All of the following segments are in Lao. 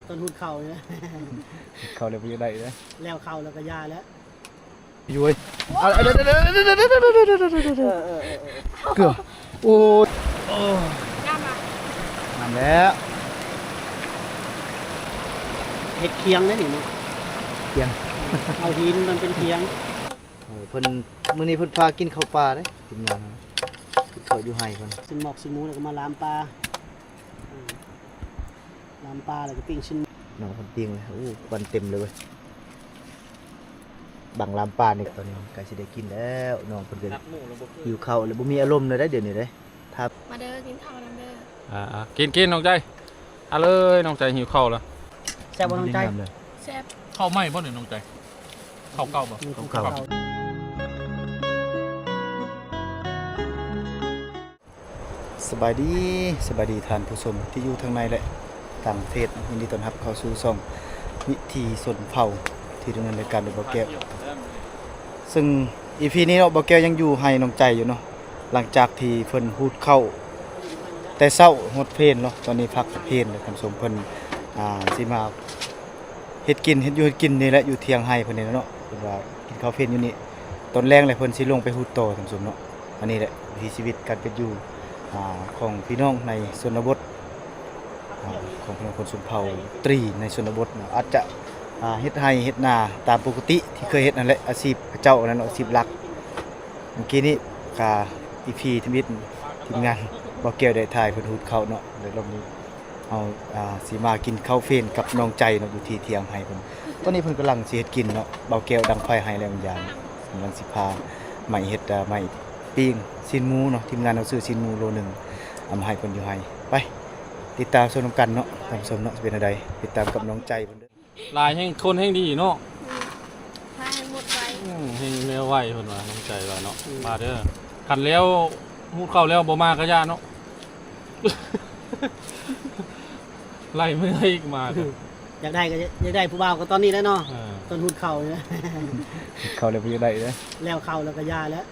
ຕອນຫຸດເຂົ້ານີ້ ເຂົ້າແລ້ວບໍ່ຢາກໄດ້ເດ້ ແລ້ວເຂົ້າແລ້ວກໍຢ່າແລ້ວ ຢູ່ເວີຍ ເອີ ເກືອບ ໂອ້ຍ ງາມແລ້ວ ເຮັດຄຽງເດ້ນີ້ເນາະ ຄຽງ ເອົາຫີນມັນເປັນຄຽງ ເອີ ເພິ່ນ ມື້ນີ້ເພິ່ນພາກິນເຂົ້າປ່າເດ້ ທີມງານເຮົາ ກິນເຂົ້າຢູ່ໄຮ່ເພິ່ນ ຊິນໝອກຊິນໝູ ແລ້ວກໍມາລາມປາ ອືມ ລາມປາ ແລ້ວກໍປີ້ງຊີ້ນ ນ້ອງເພິ່ນປີ້ງເລີຍ ໂອ້ ຄວັນເຕັມເລີຍເວີຍ ບັງລາມປານີ້ ຕອນນີ້ໃກ້ຊິໄດ້ກິນແລ້ວ ນ້ອງເພິ່ນກໍຫິວເຂົ້າແລ້ວ ບໍ່ມີອາລົມເລີຍເດ້ ດຽວນີ້ເດ້ ຖ້າ ມາເດີ ກິນເຂົ້ານຳເດີ ອ່າໆ ກິນໆ ນ້ອງໃຈ ເອົາເລີຍ ນ້ອງໃຈຫິວເຂົ້າແລ້ວ ແຊບບໍ່ນ້ອງໃຈ? ແຊບ ເຂົ້າໃໝ່ບໍ່ນີ້ນ້ອງໃຈ? ເຂົ້າເກົ່າບໍ່? ເຂົ້າເກົ່າ ສະບາຍດີ ສະບາຍດີທ່ານຜູ້ຊົມທີ່ຢູ່ທາງໃນ ແລະ ຕ່າງປະເທດ ຍິນດີຕ້ອນຮັບເຂົ້າສູ່ຊ່ອງວິຖີຊົນເຜົ່າ ທີ່ດຳເນີນລາຍການໂດຍບ່າວແກ້ວ ເຊິ່ງອີພີນີ້ເນາະ ບ່າວແກ້ວຍັງຢູ່ໄຮ່ນ້ອງໃຈຢູ່ເນາະ ຫຼັງຈາກທີ່ເພິ່ນຫູດເຂົ້າແຕ່ເຊົ້າຮອດເພນເນາະ ຕອນນີ້ພັກເພນແລ້ວທ່ານຜູ້ຊົມ ເພິ່ນ ອ່າ ຊິມາເຮັດກິນ ເຮັດຢູ່ເຮັດກິນນີ້ແຫຼະ ຢູ່ຖຽງໄຮ່ເພິ່ນນີ້ແຫຼະເນາະ ເພິ່ນວ່າກິນເຂົ້າເພນຢູ່ນີ້ ຕອນແລງແລ້ວເພິ່ນຊິລົງໄປຫູດຕໍ່ທ່ານຜູ້ຊົມເນາະ ອັນນີ້ແຫຼະວິຖີຊີວິດການເປັນຢູ່ ອ່າ ຂອງພີ່ນ້ອງໃນຊົນນະບົດ ອ່າ ຂອງພີ່ນ້ອງຄົນຊົນເຜົ່າຕຣີໃນຊົນນະບົດເນາະ ອາດຈະ ອ່າ ເຮັດໄຮ່ເຮັດນາຕາມປົກກະຕິທີ່ເຄີຍເຮັດນັ້ນແຫຼະ ອາຊີບເຂົາເຈົ້ານັ້ນເນາະ ອາຊີບຫຼັກ ເມື່ອກີ້ນີ້ ອ່າ ອີພີທຳອິດ ທີມງານບ່າວແກ້ວໄດ້ຖ່າຍເພິ່ນຫູດເຂົ້າເນາະ ແລ້ວລອບນີ້ເຮົາ ອ່າ ຊິມາກິນເຂົ້າເພນກັບນ້ອງໃຈເນາະ ຢູ່ທີ່ຖຽງໄຮ່ເພິ່ນ ຕອນນີ້ເພິ່ນກຳລັງຊິເຮັດກິນເນາະ ບ່າວແກ້ວດັງໄຟໃຫ້ແລ້ວ ມັນຢ່າງ ກຳລັງຊິພາໃໝ່ເຮັດ ອ່າ ໃໝ່ປີ້ງຊີ້ນໝູເນາະ ທີມງານເຮົາຊື້ຊີ້ນໝູໂລໜຶ່ງ ເອົາມາໃຫ້ເພິ່ນຢູ່ໄຮ່ ໄປ ຕິດຕາມຊົມນຳກັນເນາະ ທ່ານຜູ້ຊົມເນາະ ຊິເປັນແນວໃດ ຕິດຕາມກັບນ້ອງໃຈເພິ່ນເດີ ຫຼາຍແຮງ ຄົນແຮງດີເນາະ ອືມ ມາແຮງໝົດໄວ ອືມ ແຮງແລ້ວໄວເພິ່ນວ່າ ນ້ອງໃຈວ່າເນາະ ອືມ ມາເດີ ຄັນແລ້ວ ຫູດເຂົ້າແລ້ວບໍ່ມາກໍຢ່າເນາະ ໄລ່ເມື່ອອີກມາ ຢາກໄດ້ກໍຢາກໄດ້ຜູ້ບ່າວກໍຕອນນີ້ແຫຼະເນາະ ເອີ ຕອນຫູດເຂົ້ານີ້ ເຂົ້າແລ້ວບໍ່ຢາກໄດ້ເດ້ ແລ້ວເຂົ້າແລ້ວກໍຢ່າແລ້ວ.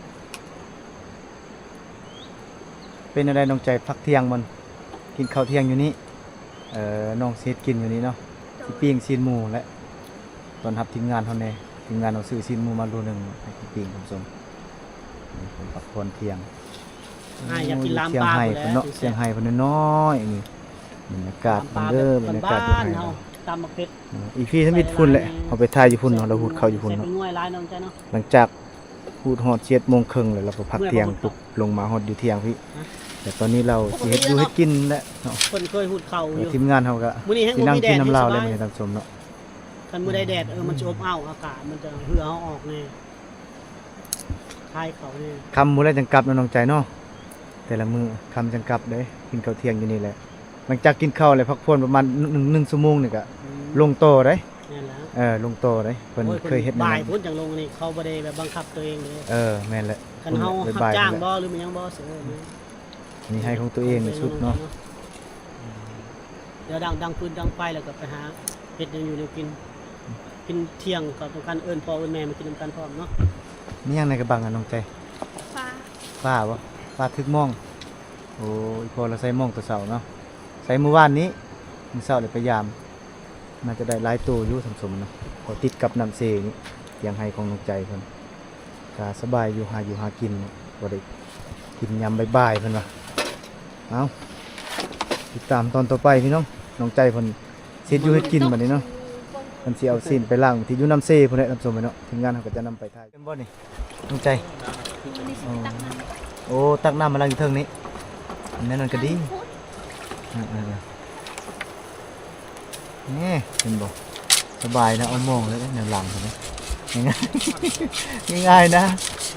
ເປັນແນວໃດນ້ອງໃຈ ພັກທ່ຽງບໍ່? ກິນເຂົ້າທ່ຽງຢູ່ນີ້ ເອີ ນ້ອງຊິເຮັດກິນຢູ່ນີ້ເນາະ ຊິປີ້ງຊີ້ນໝູແຫຼະ ຕ້ອນຮັບທີມງານເຮົາແດ່ ທີມງານເຮົາຊື້ຊີ້ນໝູມາໂລໜຶ່ງໃຫ້ກິນປີ້ງທ່ານຜູ້ຊົມ ນີ້ເພິ່ນພັກຜ່ອນທ່ຽງ ອ້າຍຢາກກິນລາມປາ ທ່ຽງໄຮ່ເພິ່ນເນາະ ແຫຼະ ທ່ຽງໄຮ່ເພິ່ນນ້ອຍໆ ນີ້ບັນຍາກາດເພິ່ນເດີ ບັນຍາກາດຢູ່ໄຮ່ເຮົາ ຕຳບັກເຜັດ ອີພີທຳອິດພຸ້ນແຫຼະ ເຮົາໄປຖ່າຍຢູ່ພຸ້ນເນາະ ລາວຫູດເຂົ້າຢູ່ພຸ້ນເນາະ ຫຼັງຈາກ ຫູດຮອດສິບເອັດໂມງເຄິ່ງແລ້ວ ລາວກໍພັກທ່ຽງປຸບ ລົງມາຮອດຢູ່ທ່ຽງພີ້ ແຕ່ຕອນນີ້ລາວຊິເຮັດຢູ່ເຮັດກິນແຫຼະເນາະ ເພິ່ນເຄີຍຫູດເຂົ້າຢູ່ ທີມງານເຮົາກໍຊິນັ່ງກິນນຳລາວແລ້ວມື້ນີ້ທ່ານຜູ້ຊົມເນາະ ຄັນມື້ໃດແດດ ເອີ ມັນຊິອົບອ້າວ ອາກາດມັນຈະເຫື່ອເຮົາອອກແດ່ ຄາຍເຂົ້າແດ່ ຄ່ຳພຸ້ນແຫຼະຈັ່ງກັບເນາະນ້ອງໃຈເນາະ ແຕ່ລະມື້ຄ່ຳຈັ່ງກັບເດ້ ກິນເຂົ້າທ່ຽງຢູ່ນີ້ແຫຼະ ຫຼັງຈາກກິນເຂົ້າແລ້ວພັກຜ່ອນປະມານໜຶ່ງ ໜຶ່ງຊົ່ວໂມງນີ້ກະ ອືມ ລົງຕໍ່ເດ້ ແມ່ນແລ້ວ ເອີ ລົງຕໍ່ເດ້ ເພິ່ນ ໂອ້ຍ ເຄີຍເຮັດແນວນັ້ນ ບ່າຍພຸ້ນຈັ່ງລົງນີ້ ເຂົາບໍ່ໄດ້ແບບບັງຄັບຕົວເອງເດ້ ເອີ ແມ່ນແຫຼະ ຄັນເຮົາຮັບຈ້າງບໍ່ ຫຼືແມ່ນຫຍັງບໍ່ ເອີ ນີ້ໃຫ້ຂອງຕົວເອງທີ່ສຸດເນາະ ດຽວດັງ ດັງຟືນດັງໄຟແລ້ວກໍໄປຫາເຮັດແນວຢູ່ແນວກິນ ກິນທ່ຽງກໍຕ້ອງການເອີ້ນພໍ່ເອີ້ນແມ່ມາກິນນຳກັນພ້ອມເນາະ ມີຫຍັງໃນກະບັງອະນ້ອງໃຈ ປາ ປາບໍ່ ປາຖືກມອງ ໂອ້ ອີ່ພໍ່ລາວໃສ່ມອງແຕ່ເຊົ້າເນາະ ໃສ່ມື້ວານນີ້ ມື້ເຊົ້າແລ້ວໄປຢາມ ໜ້າຈະໄດ້ຫຼາຍໂຕຢູ່ທ່ານຜູ້ຊົມເນາະ ເພາະຕິດກັບນ້ຳເຊນີ້ ທຽງໄຮ່ຂອງນ້ອງໃຈເພິ່ນ ກະສະບາຍຢູ່ ຫາຢູ່ຫາກິນເນາະ ພໍໄດ້ກິນຍາມບ່າຍໆ ເພິ່ນວ່າ ເອົ້າ ຕິດຕາມຕອນຕໍ່ໄປພີ່ນ້ອງ ນ້ອງໃຈເພິ່ນ ຊິເຮັດຢູ່ເຮັດກິນບັດນີ້ເນາະ ເພິ່ນຊິເອົາຊີ້ນໄປລ້າງທີ່ຢູ່ນ້ຳເຊພຸ້ນແຫຼະທ່ານຜູ້ຊົມເນາະ ທີມງານເຮົາກໍຈະນຳໄປຖ່າຍ ແມ່ນບໍ່ນີ້ ນ້ອງໃຈ ໂອ້ ຕັກນ້ຳ ໂອ້ ຕັກນ້ຳມາລ້າງຢູ່ເທິງນີ້ ແນວນັ້ນກໍດີ ເອີໆໆ ນີ້ ເຫັນບໍ່ ສະບາຍນະ ເອົາມອງເລີຍແນວຫຼັງເຫັນໄໝ ງ່າຍໆ ງ່າຍໆ ນະ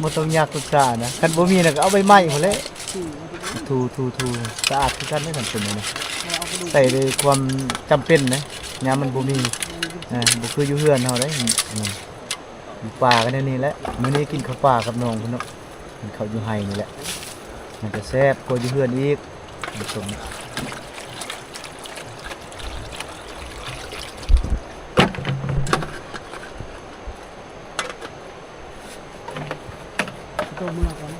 ບໍ່ຕ້ອງຍາກສຶກສານະ ຄັນບໍ່ມີນະກໍເອົາໃບໄມ້ພຸ້ນແຫຼະ ຖູໆໆ ສະອາດຄືກັນເດ້ ຄັນເປັນແນວນີ້ ໃຊ້ດ້ວຍຄວາມຈຳເປັນເດ້ ຍາມມັນບໍ່ມີ ເອີ ບໍ່ຄືຢູ່ເຮືອນເຮົາເດ້ ອືມ ຢູ່ປ່າກໍແນວນີ້ແຫຼະ ມື້ນີ້ກິນເຂົ້າປ່າກັບນ້ອງເພິ່ນເນາະ ກິນເຂົ້າຢູ່ໄຮ່ນີ້ແຫຼະ ມັນຈະແຊບກວ່າຢູ່ເຮືອນອີກ ທ່ານຜູ້ຊົມ ໂຕເມືອກ່ອນ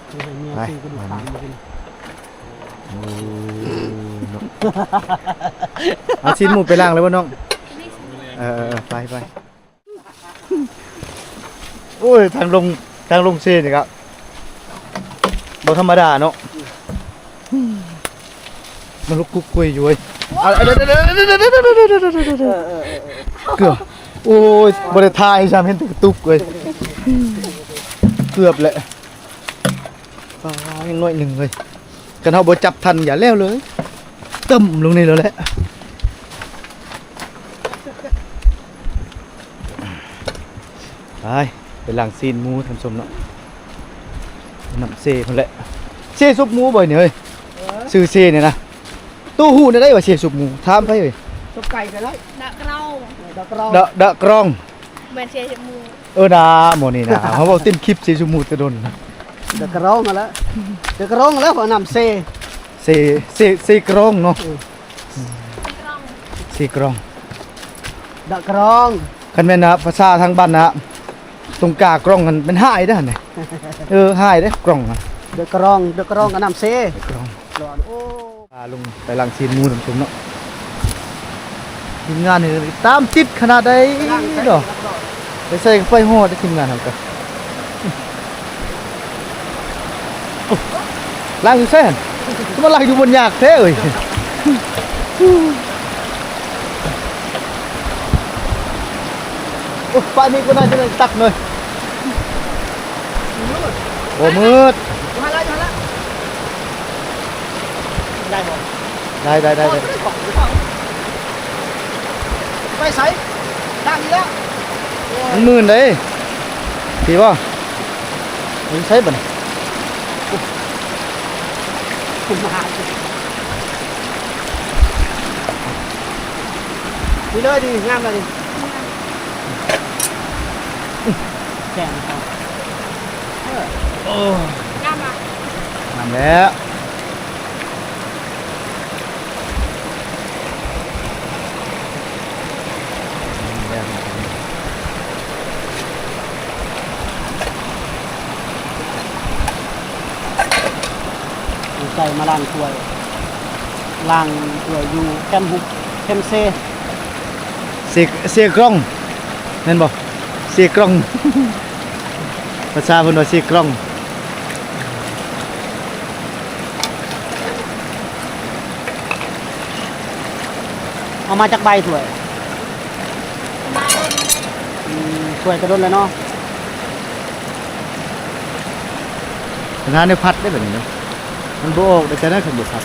ຊິໃຫ້ເມຍ ໄປ ຊື້ກະດູກ ບາດນີ້ ຄາງມາກິນ ໂອ້ ເນາະ ເອົາຊີ້ນໝູໄປລ້າງແລ້ວບໍ່ນ້ອງ? ເອີໆໆ ໄປໆ ໂອ້ຍ ທາງລົງ ທາງລົງເຊນີ້ກະບໍ່ທຳມະດາເນາະ. ມັນລຸກກຸກກຸຍຢູ່ເວີຍ. ເກືອບ ໂອ້ຍ ບໍ່ໄດ້ຖ່າຍຊ້ຳ ເຫັນແຕ່ກະຕຸກເວີຍ. ເກືອບແຫຼະ ປາ ຍັງໜ້ອຍໜຶ່ງເລີຍ. ຄັນເຮົາບໍ່ຈັບທັນ ຢ່າແລ້ວເລີຍ ຕຶ້ມລົງນີ້ແລ້ວແຫຼະ. ໄປ ໄປລ້າງຊີ້ນໝູທ່ານຜູ້ຊົມເນາະ. ນ້ຳເຊພຸ້ນແຫຼະ. ເຊຊຸບໝູບໍ່ນີ້ເຮີ້ຍ? ເອີ ຊື່ເຊນີ້ນະ. ໂຕຮູ້ແນວໃດວ່າເຊຊຸບໝູ? ຖາມໃຜເອີຍ? ຊຸບໄກ່ກໍໄດ້. ດະກຣອງ ດະກຣອງ ດະ ດະກຣອງ. ແມ່ນເຊຊຸບໝູ. ເອີນາ ໝໍນີ້ນາ ເຮົາເວົ້າເຕັມຄລິບ ເຊຊຸບໝູແຕ່ດົນ. ດະກຣອງຫັ້ນແຫຼະ ດະກຣອງແລ້ວ ເພາະນ້ຳເຊ ເຊ ເຊ ເຊກຣອງເນາະ. ເອີ ເຊກຣອງ ດະກຣອງ. ຄັນແມ່ນນະ ພາສາທາງບ້ານນະ ຕົງກາກຣອງຫັ້ນແມ່ນຫາຍເດ້ຫັ້ນ. ເອີ ຫາຍເດ້ກຣອງ. ດະກຣອງ ດະກຣອງກັບນ້ຳເຊ ກຣອງ. ໂອ້ ພາລົງໄປລ້າງຊີ້ນໝູນຳຊົມເນາະ. ທີມງານນີ້ຕາມຕິດຂະໜາດໃດເນາະ. ໄປໃສກໍໄປຮອດເດ້ທີມງານເຮົາກະ. ໂອ້ ລ້າງຢູ່ໃສຫັ້ນ? ມາລ້າງຢູ່ບ່ອນຍາກແທ້ເອີຍ. ໂອ້ ປານນີ້ກໍໜ້າຈະໄດ້ຕັກໜ້ອຍ. ບໍ່ມືດ ຢູ່ຫັ້ນລະ ຢູ່ຫັ້ນລະ. ໄດ້ບໍ່? ໄດ້ ໄດ້ ໄດ້ ໄດ້. ໄປໃສ? ດ້ານນີ້ແລ້ວ. ມັນມື່ນເດ້. ດີບໍ່? ມັນໃສບັດນີ້? ນີ້ເລີຍ ນີ້ງາມແລ້ວນີ້. ແກງເອົາ. ເອີ ໂອ້ ງາມລະ ງາມແລ້ວ. ໃສ່ມາລ້າງຖ້ວຍ ລ້າງຖ້ວຍຢູ່ແຄມຮຸກ ແຄມເຊ. ເຊ ເຊກຣອງ ແມ່ນບໍ່? ເຊກຣອງ ພາສາເພິ່ນວ່າເຊກຣອງ. ເອົາມາຈັກໃບຖ້ວຍ? ອືມ ຖ້ວຍກະດົນແລ້ວເນາະ. ຫາແນວພັດໄດ້ບາດນີ້ເນາະ ມັນບໍ່ອອກໄດ້ຈັ່ງໃດຄັນບໍ່ພັດ.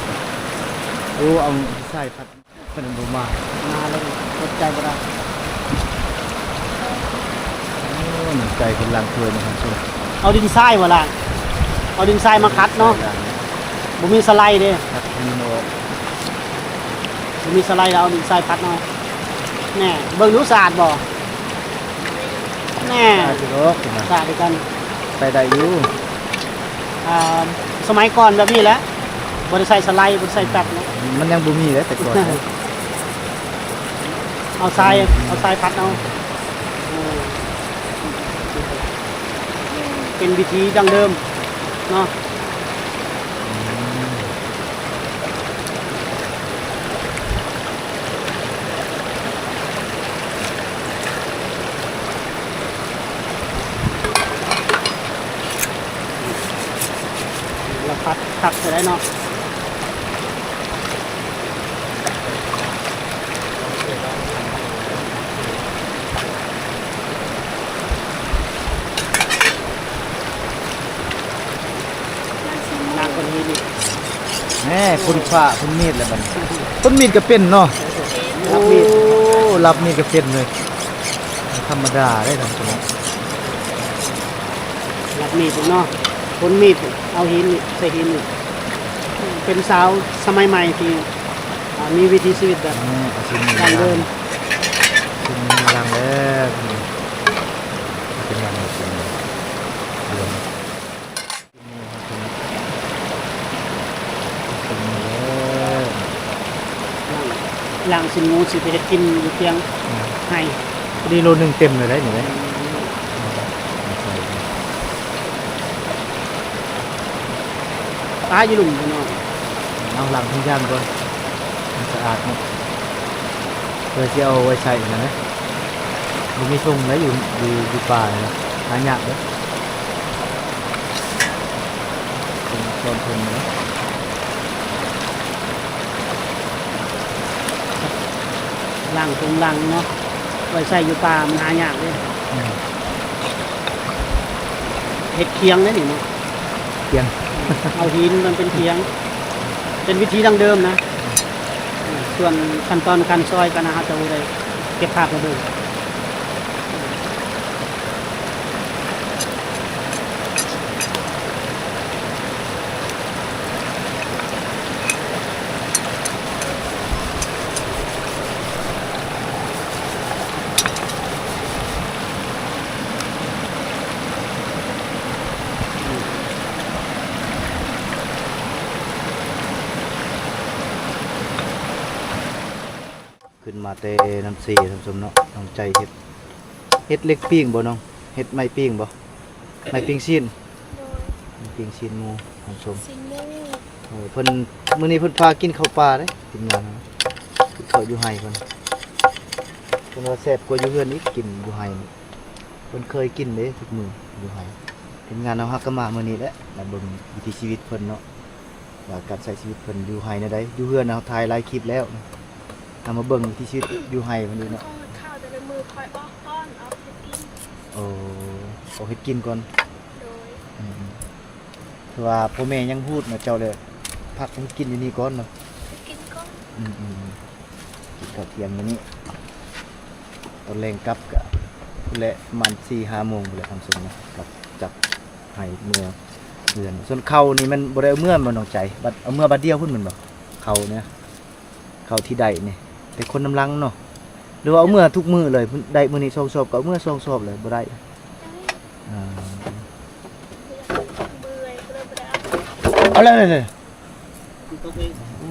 ໂອ້ ເອົາສາຍພັດ. ເພິ່ນບໍ່ມາ ມາແລ້ວອົດໃຈບໍ່ໄດ້. ໂອ້ ນ້ຳໃຈຄົນລ້າງຖ້ວຍນະທ່ານຜູ້ຊົມ. ເອົາດິນຊາຍບໍ່ລ້າງ? ເອົາດິນຊາຍມາຂັດເນາະ. ບໍ່ມີສະໄລເດ້ ຂັດໃຫ້ມັນອອກ. ບໍ່ມີສະໄລແລ້ວເອົາດິນຊາຍຂັດເອົາ. ແນ່ ເບິ່ງດູສະອາດບໍ່? ແນ່ ສະອາດຢູ່ດອກ ສະອາດຄືກັນ ໃຊ້ໄດ້ຢູ່. ອ່າ ສະໄໝກ່ອນແບບນີ້ແຫຼະ ບໍ່ໄດ້ໃສ່ສະໄລ ບໍ່ໄດ້ໃສ່ແປັບເນາະ. ມັນຍັງບໍ່ມີເດ້ແຕ່ກ່ອນ. ເອົາຊາຍ ເອົາຊາຍພັດເອົາ. ເອີ ເປັນວິທີດັ້ງເດີມເນາະ. ລະພັດຄັກແທ້ເນາະ. ໜັກກວ່ານີ້ອີກ. ແນ່ ຄົ້ນຄວ້າ ຄົ້ນມີດແລ້ວບັດນີ້ ຄົ້ນມີດກະເປັນເນາະ. ໂອ້ ລັບມີດກະເປັນເລີຍ ບໍ່ທຳມະດາເດ້ທ່ານຜູ້ຊົມ. ລັບມີດເນາະ ຄົ້ນມີດ ເອົາຫີນນີ້ ໃສ່ຫີນນີ້ ເປັນສາວສະໄໝໃໝ່ທີ່ ອ່າ ມີວິຖີຊີວິດແບບ ເອີ ເອົາຊີ້ນໝູ ດັ່ງເດີມ. ຊີ້ນໝູມາລ້າງແລ້ວ ເປັນຢ່າງໃດຊີ້ນໝູ ລ້າງ ລ້າງຊີ້ນໝູຊິໄປເຮັດກິນຢູ່ທຽງ ອືມ ໄຮ່. ພໍດີໂລໜຶ່ງເຕັມເລີຍໄດ໋ນີ້ເດ້. ອືມ ປາຢູ່ລຸ່ມພຸ້ນເນາະ. ເອົາລ້າງທຸກຢ່າງກ່ອນ ມັນສະອາດເນາະ. ເພື່ອຊິເອົາໄວ້ໃຊ້ຫັ້ນນະ ບໍ່ມີຖົງໃດ ຢູ່ ຢູ່ ຢູ່ປ່ານີ້ນະ ຫາຍາກເດ້ ເປັນຕອນເພິ່ນນະ ລັງ ຖົງລັງເນາະ ໄວ້ໃຊ້ຢູ່ປ່າມັນຫາຍາກເດ້. ອືມ ເຮັດຄຽງເດ້ນີ້ເນາະ ຄຽງ ເອົາຫີນມັນເປັນຄຽງ ເປັນວິທີດັ້ງເດີມນະ. ສ່ວນຂັ້ນຕອນການຊອຍກໍນະ ເຮົາຈະບໍ່ໄດ້ເກັບພາບໃຫ້ເບິ່ງ. ຂຶ້ນມາແຕ່ນ້ຳເຊທ່ານຜູ້ຊົມເນາະ ນ້ອງໃຈເຮັດ ເຮັດເຫຼັກປີ້ງບໍ່ນ້ອງ? ເຮັດໄມ້ປີ້ງບໍ່? ໄມ້ປີ້ງຊີ້ນ ໂດຍ ໄມ້ປີ້ງຊີ້ນໝູທ່ານຜູ້ຊົມ ຊີ້ນໝູ. ໂອ້ ເພິ່ນ ມື້ນີ້ເພິ່ນພາກິນເຂົ້າປ່າເດ້ ທີມງານເຮົາ ກິນເຂົ້າຢູ່ໄຮ່ເພິ່ນ ເພິ່ນວ່າແຊບກວ່າຢູ່ເຮືອນອີກ ກິນຢູ່ໄຮ່ນີ້ ເພິ່ນເຄີຍກິນເດ້ທຸກມື້ຢູ່ໄຮ່. ທີມງານເຮົາຫາກະມາມື້ນີ້ແຫຼະ ມາເບິ່ງວິຖີຊີວິດເພິ່ນເນາະ ວ່າການໃຊ້ຊີວິດເພິ່ນຢູ່ໄຮ່ແນວໃດ. ຢູ່ເຮືອນເຮົາຖ່າຍຫຼາຍຄລິບແລ້ວ ເຮົາມາເບິ່ງວິຖີຊີວິດຢູ່ໄຮ່ເພິ່ນອີກເນາະ. ເຂົ້າແຕ່ລະມື້ຂ້ອຍອອກກ່ອນ ອອກເຮັດກິນ. ໂອ້ ອອກເຮັດກິນກ່ອນ. ໂດຍ ອືມ ຖືວ່າພໍ່ແມ່ຍັງຮູ້ເນາະ ເຈົ້າເລີຍພັກເຮັດກິນຢູ່ນີ້ກ່ອນເນາະ ເຮັດກິນກ່ອນ. ອືມໆ ກິນເຂົ້າທ່ຽງຢູ່ນີ້ ຕອນແລງກັບກະພຸ້ນແຫຼະ ປະມານສີ່ຫ້າໂມງພຸ້ນແຫຼະທ່ານຜູ້ຊົມເນາະ ກັບຈາກໄຮ່ເມືອເຮືອນ. ສ່ວນເຂົ້ານີ້ແມ່ນບໍ່ໄດ້ເອົາເມືອແມ່ນບໍ່ນ້ອງໃຈ? ບັດເອົາເມືອບັດດຽວພຸ້ນແມ່ນບໍ່? ເຂົ້ານີ້ ເຂົ້າທີ່ໄດ້ນີ້ ແຕ່ຄົນນຳຫຼັງເນາະ ຫຼືວ່າເອົາເມືອທຸກມື້ເລີຍ? ໄດ້ມື້ນີ້ສອງສອບ ກໍເອົາເມືອສອງສອບເລີຍ ບໍ່ໄດ້? ອ່າ ເມື່ອຍ ກໍເລີຍບໍ່ໄດ້ເອົາ. ເອົາເລີຍ ເລີຍ ຕົກເອງ. ໂອ້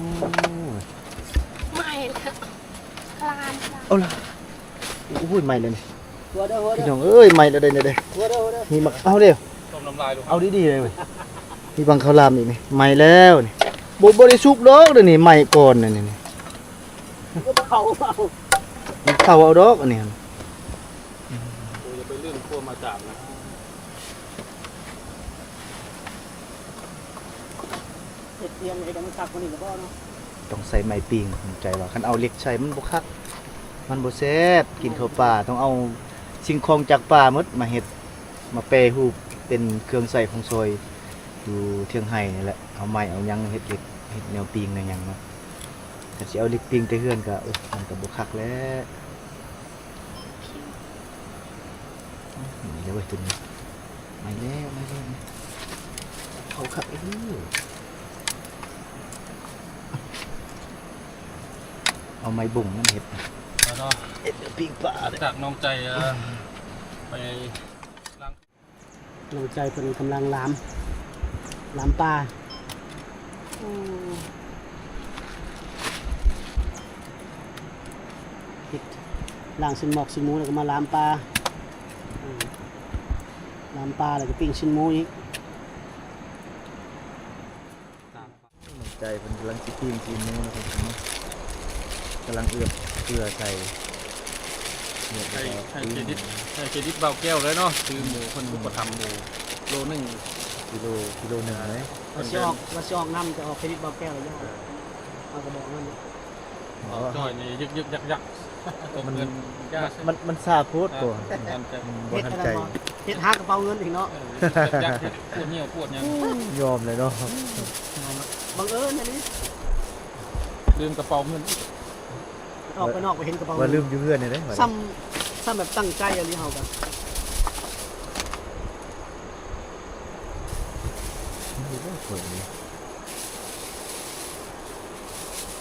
ຍ ໄໝ້ແລ້ວ ຄລານ ເອົາລະ. ໂອ້ຍ ໄໝ້ແລ້ວນີ້ ຫົວເດີ ຫົວເດີ ພີ່ນ້ອງເອີຍ ໄໝ້ແລ້ວເດ້ ນີ້ເດ້ ຫົວເດີ ຫົວເດີ ມີໝາກ ເອົາເດ້ ຕົ້ມນ້ຳລາຍລູກ ເອົາດີໆເລີຍເວີຍ. ມີບັງເຂົ້າຫຼາມອີກນີ້ ໄໝ້ແລ້ວນີ້ ບໍ່ ບໍ່ໄດ້ສຸກດອກເດ້ນີ້ ໄໝ້ກ່ອນນີ້ ນີ້ ເຜົາເອົາ ເຜົາເອົາດອກອັນນີ້. ໂອ້ຍ ຢ່າໄປເລື່ອງຄວາມອາຈານນະ. ເຮັດພຽງເຮັດໃຫ້ມັນຄັກກວ່ານີ້ກໍພໍເນາະ. ຕ້ອງໃຊ້ໄມ້ປີ້ງ ໃຈວ່າຄັນເອົາເຫຼັກໃສ່ມັນບໍ່ຄັກ ມັນບໍ່ແຊບ. ກິນເຂົ້າປ່າຕ້ອງເອົາສິ່ງຂອງຈາກປ່າໝົດມາເຮັດ ມາແປຮູບເປັນເຄື່ອງໃຊ້ຂອງຊອຍຢູ່ເທິງໄຮ່ນີ້ແຫຼະ. ເອົາໄມ້ເອົາຫຍັງເຮັດເຫຼັກ ເຮັດແນວປີ້ງແນວຫຍັງເນາະ. ຄັນຊິເອົາເຫຼັກປີ້ງແຕ່ເຮືອນກໍ ໂອ້ ມັນກໍບໍ່ຄັກແຫຼະ. ນີ້ເດ້ເວີຍ ຕົວນີ້ ໄໝ້ແລ້ວ ໄໝ້ແລ້ວ ເຜົາຄັກອີກ. ເອົາໄມ້ບົງນັ້ນເຮັດ ເອົາເນາະ ເຮັດປີ້ງປາເດ້. ຈາກນ້ອງໃຈ ເອີ ໄປລ້າງ ນ້ອງໃຈເພິ່ນກຳລັງລາມ ລາມປາ. ໂອ້ ເຮັດ ລ້າງຊີ້ນໝອກຊີ້ນໝູ ແລ້ວກໍມາລາມປາ. ອືມ ລາມປາ ແລ້ວກໍປີ້ງຊີ້ນໝູອີກ. ນ້ອງໃຈເພິ່ນກຳລັງຊິປີ້ງຊີ້ນໝູນະ ເພິ່ນກຳລັງເອືອບເກືອໃສ່. ໃຫ້ ໃຫ້ເຄຣດິດ ໃຫ້ເຄຣດິດບ່າວແກ້ວເລີຍເນາະ ຊື້ໝູເພິ່ນ ອືມ ອຸປະຖຳໝູໂລໜຶ່ງ ກິໂລ ກິໂລໜຶ່ງເລີຍ. ວ່າຊິອອກ ວ່າຊິອອກນຳ ແຕ່ອອກເຄຣດິດບ່າວແກ້ວແລ້ວ ເອີ ເຮົາກໍບອກນຳ. ບ່າວຈ້ອຍນີ້ຍຶກໆຍັກໆ ຕົກເງິນ ມັນ ມັນ ມັນຊ້າໂພດ. ເອີ ບໍ່ທັນໃຈ ເຮັດຫາກະເປົາເງິນອີກເນາະ. ເອີ ເຮັດປວດຫຽວປວດຫຍັງ ຍອມເລີຍເນາະ. ບັງເອີນອັນນີ້ ລືມກະເປົາເງິນ. ອອກໄປນອກໄປເຫັນກະເປົາ ວ່າລືມຢູ່ເຮືອນນີ້ເດ້. ຊ້ຳ ຊ້ຳແບບຕັ້ງໃຈອັນນີ້ເຮົາກໍ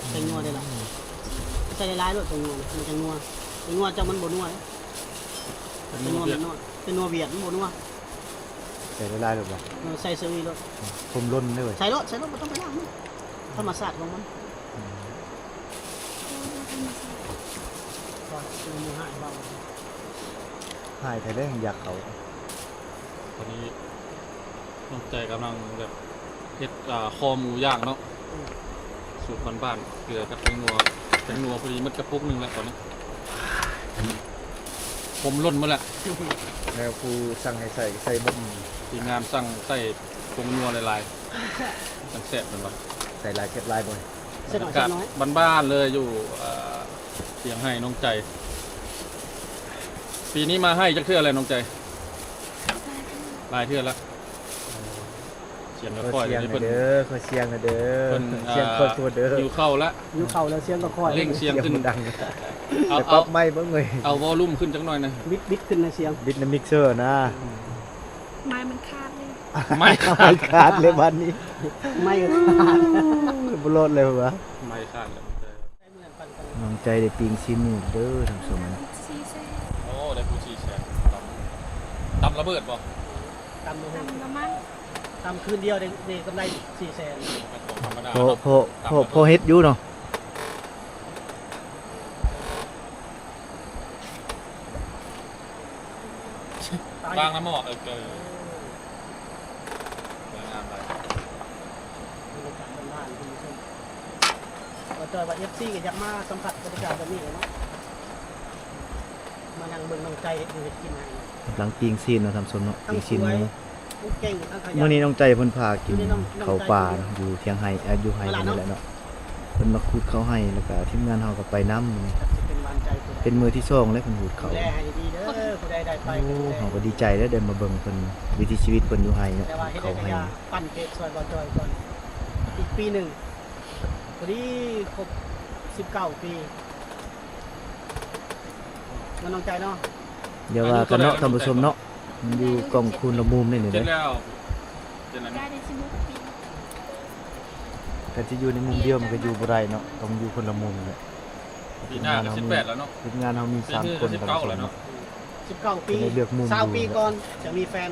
ແປ້ງນົວໄດ້ລະ ໃສ່ຫຼາຍໆໂລດ ແປ້ງນົວນີ້ ມັນຈັ່ງນົວ. ແປ້ງນົວເຈົ້າມັນບໍ່ນົວເດ້ ແປ້ງນົວແມ່ນນົວ ແປ້ງນົວຫວຽດມັນບໍ່ນົວ. ໃສ່ຫຼາຍໆໂລດບໍ່? ເອີ ໃສ່ເຊີຣີໂລດ ຄົມລົ້ນເດ້ເວີຍ. ໃສ່ໂລດ ໃສ່ໂລດ ບໍ່ຕ້ອງໄປລ້າງມັນ ທຳມະຊາດຂອງມັນ. ອືມ ວ່າຊິມີໃຫ້ເວົ້າ ໃຫ້ແທ້ເດ້ ຢາກເຂົ້າ. ຕອນນີ້ນ້ອງໃຈກຳລັງແບບເຮັດ ອ່າ ຄໍໝູຍ່າງເນາະ. ອືມ ສູດບ້ານໆ ເກືອກັບແປ້ງນົວ ແປ້ງນົວພໍດີໝົດກະປຸກໜຶ່ງແລ້ວຕອນນີ້. ຜົມຫຼົ່ນໝົດແລ້ວ. ແລ້ວຜູ້ສັ່ງໃຫ້ໃສ່ ໃສ່ບົມ ທີມງານສັ່ງໃສ່ຜົງນົວຫຼາຍໆ ຈັ່ງແຊບແມ່ນບໍ່? ໃສ່ຫຼາຍແຊບຫຼາຍບໍ່? ໃສ່ໜ້ອຍແຊບໜ້ອຍ. ບ້ານໆເລີຍ ຢູ່ ເອີ ສຽງໄຮ່ນ້ອງໃຈ. ປີນີ້ມາໄຮ່ຈັກເທື່ອແລ້ວນ້ອງໃຈ? ຫຼາຍເທື່ອແລ້ວ. ສຽງກໍຄ່ອຍ ເພິ່ນເດີ ຄ່ອຍສຽງເດີ ເພິ່ນ ອ່າ ສຽງຄ່ອຍໂພດເດີ ຫິວເຂົ້າລະ ຫິວເຂົ້າແລ້ວ ສຽງກໍຄ່ອຍ ເລັ່ງສຽງຂຶ້ນ ສຽງບໍ່ດັງ ເອົາ ເອົາ ປັບໄມເບິ່ງເລີຍ ເອົາວໍລຸ່ມຂຶ້ນຈັກໜ້ອຍນະ ບິດ ບິດຂຶ້ນນະສຽງ ບິດນຳມິກເຊີນະ ໄມມັນຂາດເລີຍ ໄມຂາດ ໄມຂາດເລີຍບາດນີ້ ໄມຂາດ ບໍ່ລອດເລີຍວ່າ ໄມຂາດເລີຍ. ນ້ອງໃຈໄດ້ປີ້ງຊີ້ນໝູເດີທ່ານຜູ້ຊົມ. ສີ່ແສນ ໂອ້ ໄດ້ຜູ້ສີ່ແສນ ຕຳ ຕຳລະເບີດບໍ່? ຕຳ ຕຳລະມັ້ງ ຕຳຄືນດຽວໄດ້ ໄດ້ກຳໄລສີ່ແສນ ບໍ່ແມ່ນຂອງທຳມະດາ ພໍ ເນາະ ພໍ ພໍ ພໍເຮັດຢູ່ເນາະ. ວາງນຳໝໍ້ ເອີ ເອີ ສວຍງາມຫຼາຍ ບັນຍາກາດບ້ານໆ ທ່ານຜູ້ຊົມ ວ່າຈອຍວ່າ ເອັຟຊີ ກໍຢາກມາສຳຜັດບັນຍາກາດແບບນີ້ເນາະ ມານັ່ງເບິ່ງນ້ອງໃຈເຮັດຢູ່ເຮັດກິນໃຫ້ ກຳລັງປີ້ງຊີ້ນເນາະທ່ານຜູ້ຊົມເນາະ ປີ້ງຊີ້ນໝູ. ມື້ນີ້ນ້ອງໃຈເພິ່ນພາກິນເຂົ້າປ່າເນາະ ຢູ່ທຽງໄຮ່ ເອີ ຢູ່ໄຮ່ເພິ່ນນີ້ແຫຼະເນາະ ເພິ່ນມາຂູດເຂົ້າໄຮ່ ແລ້ວກະທີມງານເຮົາກໍໄປນຳ. ເປັນມື້ທີສອງແລ້ວເພິ່ນຂູດເຂົ້າ ໂອ້ ເຮົາກໍດີໃຈເດ້ ໄດ້ມາເບິ່ງເພິ່ນ ວິຖີຊີວິດເພິ່ນຢູ່ໄຮ່ເນາະ ເຂົ້າໄຮ່ ປັ່ນເພຈຊ່ອຍບໍ່ຈ່ອຍກ່ອນ ອີກປີໜຶ່ງ ພໍດີຄົບສິບເກົ້າປີ ເນາະນ້ອງໃຈເນາະ. ຢ່າວ່າກັນເນາະທ່ານຜູ້ຊົມເນາະ ມັນຢູ່ກ້ອງຄູນລະມຸມນີ້ເດ້ ຄັນຊິຢູ່ໃນມຸມດຽວມັນກໍຢູ່ບໍ່ໄດ້ເນາະ ຕ້ອງຢູ່ຄົນລະມຸມແຫຼະ. ປີໜ້າກໍສິບແປດແລ້ວເນາະ ທີມງານເຮົາມີສາມຄົນ ທ່ານຜູ້ຊົມເນາະ ສິບເກົ້າປີ ຊາວປີກ່ອນຈະມີແຟນ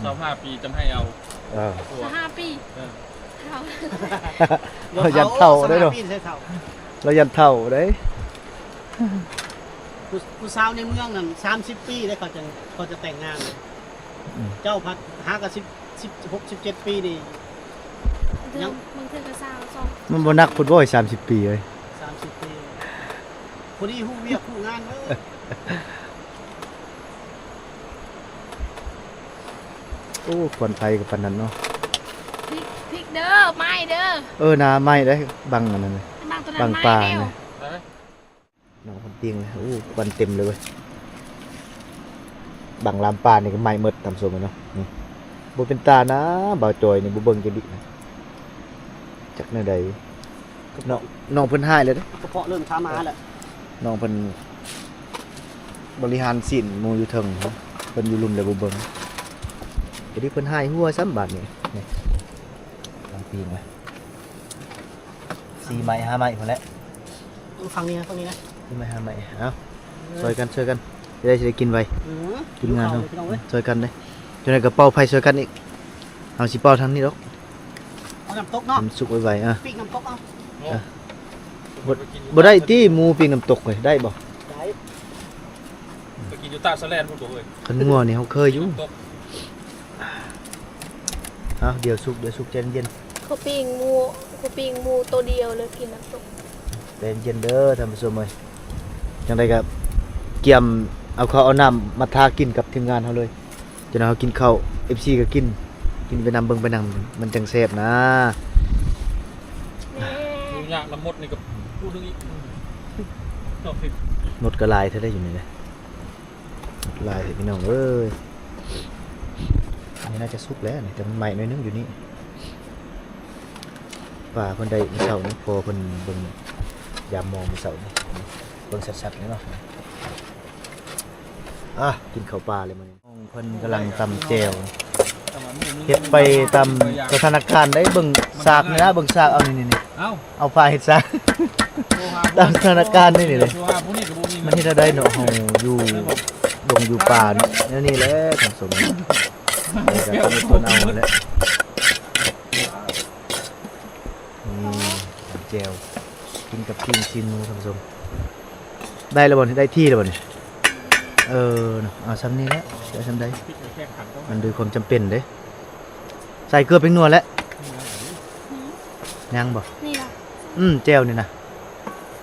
ຊາວຫ້າປີຈັ່ງໃຫ້ເອົາ ເອີ ຊາວຫ້າປີ ເອີ ເຖົ້າ ລາວຢ້ານເຖົ້າເດ້ເນາະ ລາວຢ້ານເຖົ້າເດ້. ຜູ້ ຜູ້ສາວໃນເມືອງນັ້ນສາມສິບປີເດ້ ເຂົາຈະ ເຂົາຈະແຕ່ງງານ ອືມ ເຈົ້າພັດຫາກະສິບ ສິບຫົກ ສິບເຈັດປີນີ້ ຍັງ ບາງເທື່ອກໍຊາວສອງ ມັນບໍ່ໜັກພຸ້ນບໍ່ ສາມສິບປີເອີຍ ສາມສິບປີ ພໍດີຮູ້ວຽກຮູ້ງານເອີຍ. ໂອ້ ຄວັນໄຟກໍປານນັ້ນເນາະ ພິກ ພິກເດີ ໄມ້ເດີ ເອີ ໜ້າໄມ້ເດ້ ບັງອັນນັ້ນ ບັງໂຕນັ້ນ ບັງປ່າ ໄມ້ແລ້ວ ນີ້ ນ້ອງເພິ່ນປີ້ງເລີຍ ໂອ້ ຄວັນເຕັມເລີຍເວີຍ ບັງລາມປ່ານີ້ກໍໄໝ້ໝົດ ທ່ານຜູ້ຊົມເອີຍເນາະ ນີ້ ບໍ່ເປັນຕານະ ບ່າວຈອຍນີ້ບໍ່ເບິ່ງຈະດິ ຈັກແນວໃດ ນ້ອງ ນ້ອງເພິ່ນຮ້າຍແລ້ວເດ້ ສະເພາະເລື່ອງຄາມາແຫຼະ ນ້ອງເພິ່ນບໍລິຫານສິນໝູຢູ່ເທິງ ເພິ່ນຢູ່ລຸ່ມແລ້ວບໍ່ເບິ່ງ ເດ ເພິ່ນຮ້າຍຫົວຊ້ຳບາດນີ້ ນີ້ ກຳລັງປີ້ງເລີຍ ສີ່ໄມ້ຫ້າໄມ້ພຸ້ນແຫຼະ ເອີ ຝັ່ງນີ້ນະ ຝັ່ງນີ້ນະ ສີ່ໄມ້ຫ້າໄມ້ ເອົາ ເອີ ຊ່ອຍກັນ ຊ່ອຍກັນ ຈະໄດ້ ຊິໄດ້ກິນໄວ ອືມ ທີມງານເຮົາ ຫິວເຂົ້າເລີຍພີ່ນ້ອງເອີຍ ຊ່ອຍກັນເດ້ ຈັ່ງໃດກໍເປົ່າໄຟຊ່ອຍກັນອີກ ເຮົາຊິເປົ່າທາງນີ້ດອກ ເອົານ້ຳຕົກເນາະ ມັນສຸກໄວໆ ອ່ະ ປີ້ງນ້ຳຕົກເອົາ ອ່ະ ບໍ່ ບໍ່ໄດ້ຕິ ໝູປີ້ງນ້ຳຕົກເວີຍ ໄດ້ບໍ່? ໄດ້ ໄປກິນຢູ່ຕາດສະແລນພຸ້ນບໍ່ເວີຍ ຄັນງົວນີ້ເຮົາເຄີຍຢູ່ ນ້ຳຕົກ ອ້າວ ດຽວສຸກ ດຽວສຸກ ໃຈເຢັນໆ ເຂົາປີ້ງໝູ ເຂົາປີ້ງໝູໂຕດຽວເລີຍກິນນ້ຳຕົກ ໃຈເຢັນເດີທ່ານຜູ້ຊົມເອີຍ ຈັ່ງໃດກໍກຽມເອົາເຂົ້າເອົານ້ຳມາທາກິນກັບທີມງານເຮົາເລີຍ ຈະເຮົາກິນເຂົ້າ ເອັຟຊີກໍກິນ ກິນໄປນຳ ເບິ່ງໄປນຳ ມັນຈັ່ງແຊບນະ ຢູ່ຍາກນຳມົດນີ້ກໍຜູ້ໜຶ່ງອີກ ມົດກໍຫຼາຍແທ້ໄດ໋ຢູ່ນີ້ເດ້ ໝົດຫຼາຍເດ້ພີ່ນ້ອງເອີຍ ອັນນີ້ໜ້າຈະສຸກແລ້ວນີ້ ແຕ່ມັນໄໝ້ໜ້ອຍໜຶ່ງຢູ່ນີ້ ປາເພິ່ນໄດ້ມື້ເຊົ້ານີ້ ພໍ່ເພິ່ນເບິ່ງ ຢາມໝໍມື້ເຊົ້ານີ້ ເບິ່ງຊັດໆເລີຍເນາະ ອ່ະ ກິນເຂົ້າປ່າເລີຍມື້ນີ້ ນ້ອງເພິ່ນກຳລັງຕຳແຈ່ວ ເຮັດໄປຕາມສະຖານະການໄດ໋ ເບິ່ງສາກນີ້ນະ ເບິ່ງສາກ ເອົານີ້ໆ ເອົາ ເອົາຜ້າເຮັດຊະ ຕາມສະຖານະການນີ້ນີ້ເດ້ ມັນເຮັດແນວໃດເນາະ ເຮົາຢູ່ດົງຢູ່ປ່າເນາະ ແນວນີ້ແຫຼະທ່ານຜູ້ຊົມ ເອີ ກໍຕ້ອງທົນເອົາແຫຼະ ນີ້ ຕຳແຈ່ວ ກິນກັບປີ້ງຊີ້ນໝູທ່ານຜູ້ຊົມ ໄດ້ແລ້ວບໍ່ນີ້ ໄດ້ທີ່ແລ້ວບໍ່ນີ້ ເອີ ເນາະ ເອົາຊ່ຳນີ້ແຫຼະ ໄດ້ຊ່ຳໃດ ມັນດ້ວຍຄວາມຈຳເປັນເດ້ ໃສ່ເກືອແປ້ງນົວແລ້ວ ຍັງບໍ່? ນີ້ລະ ອືມ ແຈ່ວນີ້ນະ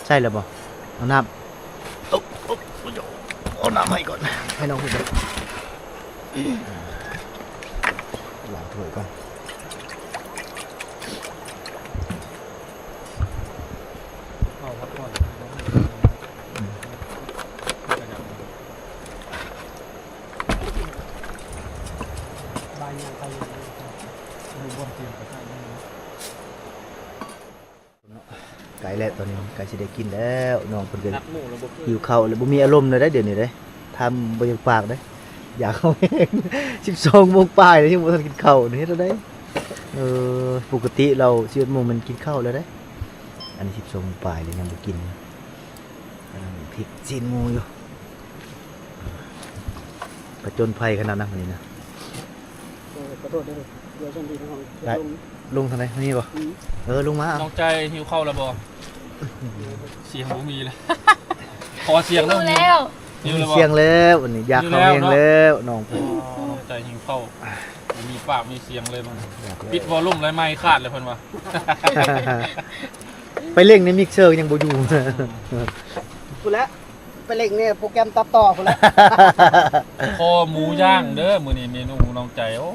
ໃສ່ແລ້ວບໍ່? ເອົານ້ຳ ເອົາ ເອົາ ເອົາ ເອົານ້ ໄວ້ກ່ອນ ໃຫ້ນ້ອງເພິ່ນ ລ້າງຖ້ວຍກ່ອນ. ເອົາພັກກ່ອນ ອືມ ໃກ້ແລ້ວ ຕອນນີ້ໃກ້ຊິໄດ້ກິນແລ້ວ. ນ້ອງເພິ່ນກໍຫິວເຂົ້າແລ້ວ ບໍ່ມີອາລົມແລ້ວເດ້ ດຽວນີ້ເດ້ ຖາມບໍ່ຢາກປາກເດ້ ຢາກເຂົ້າແຮງ. ສິບສອງໂມງປາຍແລ້ວ ຍັງບໍ່ທັນກິນເຂົ້າ ນີ້ເຮັດແນວໃດ? ເອີ ປົກກະຕິລາວສິບເອັດໂມງແມ່ນກິນເຂົ້າແລ້ວເດ້. ອັນນີ້ສິບສອງໂມງປາຍແລ້ວ ຍັງບໍ່ກິນ ກຳລັງພິກຊີ້ນໝູຢູ່. ຜະຈົນໄພຂະໜາດນັ້ນ ມື້ນີ້ນະ. ເອີ ຂໍໂທດເດີ ດຽວຊັ້ນດີນ້ອງ ໄດ້ ລົງ ລົງທາງໃດ? ນີ້ບໍ່? ອືມ ເອີ ລົງມາ. ນ້ອງໃຈຫິວເຂົ້າແລ້ວບໍ່? ສຽງບໍ່ມີແລ້ວ ຂໍສຽງແລ້ວ. ຫິວແລ້ວ ຫິວແລ້ວບໍ່? ສຽງແລ້ວ ອັນນີ້ຢາກເຂົ້າແຮງແລ້ວນ້ອງ. ອໍ ນ້ອງໃຈຫິວເຂົ້າ ບໍ່ມີປາກມີສຽງເລີຍມັນ. ຢາກແລ້ວ ປິດວໍລຸ່ມແລ້ວ ໄມຄາດແລ້ວເພິ່ນວ່າ. ໄປເລັ່ງໃນມິກເຊີຍັງບໍ່ຢູ່ ພຸ້ນແຫຼະ. ໄປເລັ່ງໃນໂປຣແກຣມຕັດຕໍ່ພຸ້ນແຫຼະ. ຄໍໝູຍ່າງເດີ ມື້ນີ້ເມນູນ້ອງໃຈ. ໂອ້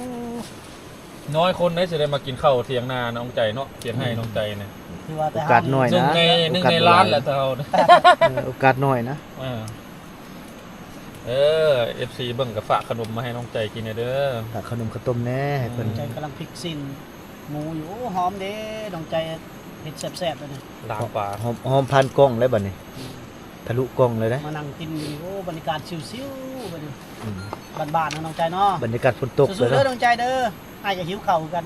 ນ້ອຍຄົນໃດຊິໄດ້ມາກິນເຂົ້າຖຽງນານ້ອງໃຈເນາະ ຖຽງໄຮ່ນ້ອງໃຈນະ. ຖືວ່າແຕ່ເຮົາ ໂອກາດນ້ອຍນະ ໜຶ່ງໃນ ໂອກາດ ໜຶ່ງໃນລ້ານແຫຼະ ແຕ່ເຮົາ ເອີ ໂອກາດນ້ອຍນະ. ເອີ ເອີ ເອັຟຊີ ເບິ່ງກໍຝາກຂະໜົມມາໃຫ້ນ້ອງໃຈກິນແດ່ເດີ ຝາກຂະໜົມເຂົ້າຕົ້ມແດ່ໃຫ້ເພິ່ນ. ນ້ອງໃຈກຳລັງພິກຊີ້ນໝູຢູ່. ໂອ້ ຫອມເດ້ ນ້ອງໃຈເຮັດແຊບໆເລີຍນີ້. ລາມປາ ຫອມ ຫອມຜ່ານກ້ອງແລ້ວບັດນີ້ ອືມ ທະລຸກ້ອງເລີຍເດ້. ມານັ່ງກິນຢູ່ນີ້ ໂອ້ ບັນຍາກາດຊິວໆ ບັດນີ້ ອືມ ບ້ານໆເນາະນ້ອງໃຈເນາະ. ບັນຍາກາດຝົນຕົກ ສູ້ໆເດີນ້ອງໃຈເດີ. ອ້າຍກໍຫິວເຂົ້າຄືກັນ.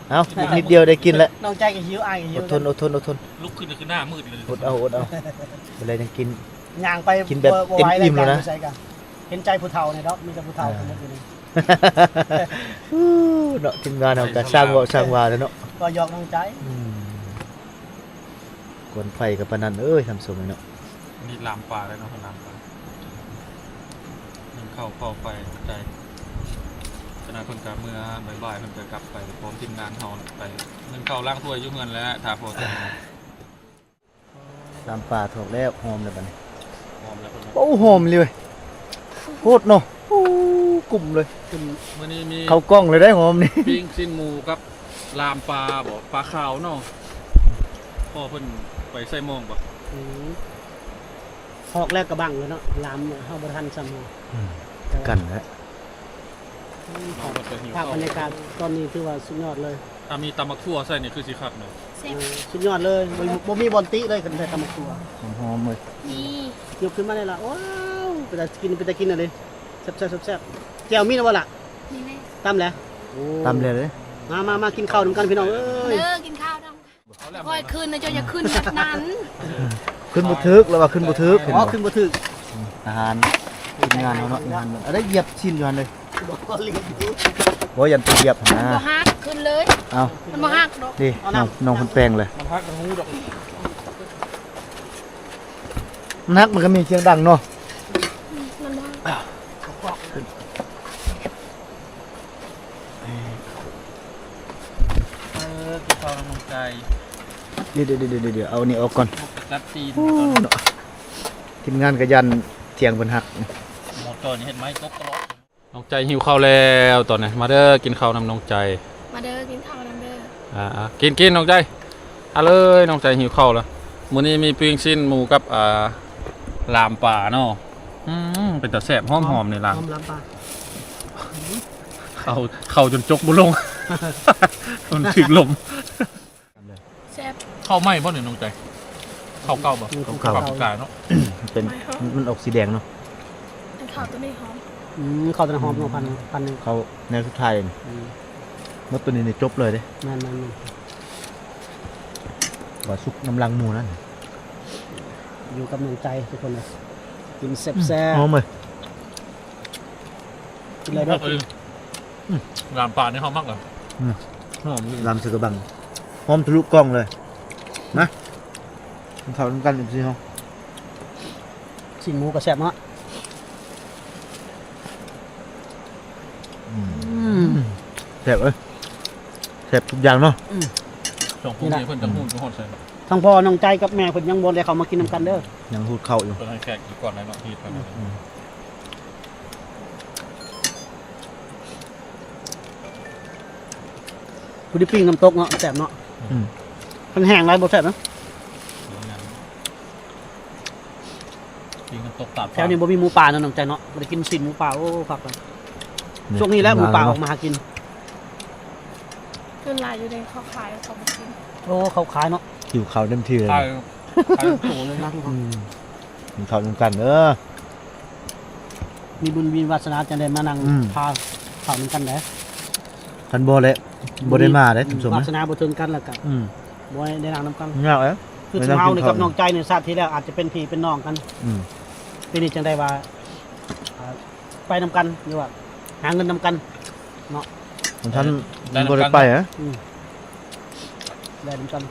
ເອົ້າ ອີກນິດດຽວໄດ້ກິນແລ້ວ ນ້ອງໃຈກໍຫິວ ອ້າຍກໍຫິວ. ອົດທົນ ອົດທົນ ອົດທົນ ລຸກຂຶ້ນກໍຄືໜ້າມືດເລີຍ. ອົດເອົາ ອົດເອົາ ເວລາຍັງກິນ ຍ່າງໄປ ກິນແບບເຕັມອີ່ມແລ້ວນະ. ເຫັນໃຈຜູ້ເຖົ້ານີ້ດອກ ມີແຕ່ຜູ້ເຖົ້າ ອ່າ ຄົນເດີຢູ່ນີ້. ເນາະ ທີມງານເຮົາກໍຊ່າງເວົ້າຊ່າງວ່າແຫຼະເນາະ ກໍຢອກນ້ອງໃຈ. ອືມ ກວນໄຟກໍປານນັ້ນເອີຍ ທ່ານຜູ້ຊົມເອີຍເນາະ. ນີ້ລາມປາແລ້ວເນາະ ເພິ່ນລາມປາ ໜຶ້ງເຂົ້າເຝົ້າໄຟໃຈ. ຂະນະເພິ່ນກໍເມືອບ່າຍໆ ເພິ່ນກໍກັບໄປພ້ອມທີມງານເຮົາແຫຼະ ໄປໜຶ້ງເຂົ້າລ້າງຖ້ວຍຢູ່ເຮືອນແຫຼະ ຖ້າພໍແຕ່ ລາມປາຖອກແລ້ວ ຫອມແລ້ວບັດນີ້ ຫອມແລ້ວເພິ່ນວ່າ. ໂອ້ ຫອມອີ່ຫຼີເວີຍ ໂພດເນາະ. ໂອ້ ກຸ້ມເລີຍ ເພິ່ນ ມື້ນີ້ມີ ເຂົ້າກ້ອງເລີຍໄດ໋ ຫອມນີ້ ປີ້ງຊີ້ນໝູກັບລາມປາບໍ ປາຂາວເນາະ. ພໍ່ເພິ່ນໄປໃສ່ມອງບໍ? ອືມ ຖອກແລ້ວກະບັງເລີຍເນາະ ລາມເຮົາບໍ່ທັນຊ້ຳເນາະ. ອືມ ກັນແຫຼະ. ອືມ ພາບບັນຍາກາດຕອນນີ້ຖືວ່າສຸດຍອດເລີຍ. ຖ້າມີຕຳໝາກຖົ່ວໃສ່ນີ້ຄືຊິຄັກເນາະ. ແຊບ ເອີ ສຸດຍອດເລີຍ ບໍ່ມີ ບໍ່ມີບ່ອນຕິເລີຍ ຄັນໃສ່ຕຳໝາກຖົ່ວ. ຫອມໆເລີຍ ນີ້ ຍົກຂຶ້ນມາໄດ້ລະ. ວ້າວ ເປັນຕາກິນ ເປັນຕາກິນເລີຍ. ແຊບໆ ແຊບໆ. ແຈ່ວມີແລ້ວບໍ່ລະ? ມີແລ້ວ ຕຳແລ້ວ. ໂອ້ ຕຳແລ້ວເລີຍ. ມາ ມາ ມາກິນເຂົ້ານຳກັນພີ່ນ້ອງເອີຍ. ເດີ ກິນເຂົ້ານຳ. ຄ່ອຍຂຶ້ນນະ ເຈົ້າຢ່າຂຶ້ນແບບນັ້ນ. ຂຶ້ນບໍ່ຖືກ ລາວວ່າຂຶ້ນບໍ່ຖືກ. ອໍ ຂຶ້ນບໍ່ຖືກ. ອືມ ອາຫານທີມງານເຮົາເນາະ ອາຫານ ອັນໃດຢຽບຊີ້ນຢູ່ຫັ້ນເລີຍ. ບໍ່ ຢ້ານໄປຢຽບຫັ້ນນະ ມັນບໍ່ຫັກ ຂຶ້ນເລີຍ. ເອົ້າ ມັນບໍ່ຫັກດອກ. ນີ້ ນ້ອງ ນ້ອງເພິ່ນແປງເລີຍ ມັນຫັກກໍຮູ້ດອກ. ມັນຫັກມັນກໍມີສຽງດັງເນາະ. ອືມ ມັນບໍ່ຫັກ. ເອີ ກິນເຂົ້ານຳນ້ອງໃຈ. ດຽວ ດຽວ ເອົາອັນນີ້ອອກກ່ອນ. ໂອ້ ທີມງານກໍຢ້ານຖຽງເພິ່ນຫັກ. ໝໍ້ຈ້ອຍນີ້ເຮັດໄມ້ຕົກຕະຫຼອດ. ນ້ອງໃຈຫິວເຂົ້າແລ້ວຕອນນີ້. ມາເດີ ກິນເຂົ້ານຳນ້ອງໃຈ. ມາເດີ ກິນເຂົ້ານຳເດີ. ອ່າໆ ກິນໆ ນ້ອງໃຈ. ອາເລີຍ ນ້ອງໃຈຫິວເຂົ້າແລ້ວ. ມື້ນີ້ມີປີ້ງຊີ້ນໝູກັບ ອ່າ ລາມປາເນາະ. ອືມ ເປັນຕາແຊບ ຫອມໆ ນີ້ລາມ ຫອມລາມປາ. ເຂົ້າ ເຂົ້າຈົນຈົກບໍ່ລົງ ມັນຖືກລົມ. ແຊບ. ເຂົ້າໃໝ່ບໍ່ນີ້ນ້ອງໃຈ? ເຂົ້າເກົ່າບໍ່? ອືມ ເຂົ້າເກົ່າ ເຂົ້າປີກາຍເນາະ. ເປັນ ມັນອອກສີແດງເນາະ. ເຂົ້າຕົວນີ້ຫອມ. ອືມ ເຂົ້າຕົວນັ້ນຫອມເນາະ ພັນ ພັນໜຶ່ງ ເຂົ້າແນວສຸດທ້າຍ. ອືມ ໝົດຕົວນີ້ນີ້ຈົບເລີຍເດ້. ແມ່ນໆໆ. ວ່າສຸກນຳຫຼັງໝູນັ້ນ ຢູ່ກັບນ້ອງໃຈທຸກຄົນເລີຍ. ກິນແຊບໆ. ອືມ ຫອມເລີຍ ກິນເລີຍເດີ. ອືມ ລາມປານີ້ຫອມມາກເລີຍ. ອືມ ຫອມ ລາມໃສ່ກະບັງ ຫອມທະລຸກ້ອງເລີຍ. ມາ ກິນເຂົ້ານຳກັນ ເອັຟຊີ ເຮົາ. ຊີ້ນໝູກໍແຊບເນາະ. ອືມ ອືມ ແຊບເອີຍ ແຊບທຸກຢ່າງເນາະ. ອືມ ສອງຜູ້ນີ້ເພິ່ນຈະຮູ້ຢູ່ຮອດໃສ. ທັງພໍ່ນ້ອງໃຈກັບແມ່ເພິ່ນຍັງບໍ່ໄດ້ເຂົ້າມາກິນນຳກັນເດີ. ຍັງຮູດເຂົ້າຢູ່. ເພິ່ນໃຫ້ແຂກກິນກ່ອນໄດ໋ເນາະ ທີ່ເພິ່ນ. ອືມ ຜູ້ທີ່ປີ້ງນ້ຳຕົກເນາະ ແຊບເນາະ. ອືມ ຄັນແຫ້ງຫຼາຍບໍ່ແຊບນະ. ປີ້ງນ້ຳຕົກຕາດ ແຖວນີ້ບໍ່ມີໝູປ່າເນາະ ນ້ອງໃຈເນາະ. ບໍ່ໄດ້ກິນຊີ້ນໝູປ່າ. ໂອ້ ຄັກເລີຍ. ຊ່ວງນີ້ແຫຼະໝູປ່າອອກມາຫາກິນ. ສ່ວນຫຼາຍຢູ່ໃນເຂົາຂາຍ ເຂົາບໍ່ກິນ. ໂອ້ ເຂົາຂາຍເນາະ. ຫິວເຂົ້າເຕັມທີ່ເລີຍ. ຂາຍ ຂາຍໂຕເລີຍນະ. ອືມ ກິນເຂົ້ານຳກັນເດີ. ມີບຸນມີວາສະໜາຈັ່ງໄດ້ມານັ່ງ ອືມ ພາເຂົ້ານຳກັນໄດ໋. ຄັນບໍ່ແຫຼະ ບໍ່ໄດ້ມາເດ້ ອືມ ທ່ານຜູ້ຊົມ. ວາສະໜາບໍ່ເຖິງກັນແລ້ວກະ ອືມ ບໍ່ໄດ້ນັ່ງນຳກັນ. ຍາກເດ້ ຄືຊຸມເຮົານີ້ກັບນ້ອງໃຈນີ້ ຊາດທີ່ແລ້ວອາດຈະເປັນພີ່ເປັນນ້ອງກັນ. ອືມ ປີນີ້ຈັ່ງໄດ້ວ່າ ອ່າ ໄປນຳກັນ ຫຼືວ່າຫາເງິນນຳກັນເນາະ. ມັນທັນ ໄດ້ນຳກັນ ບໍ່ໄດ້ໄປ. ອືມ ໄດ້ນຳກັນ.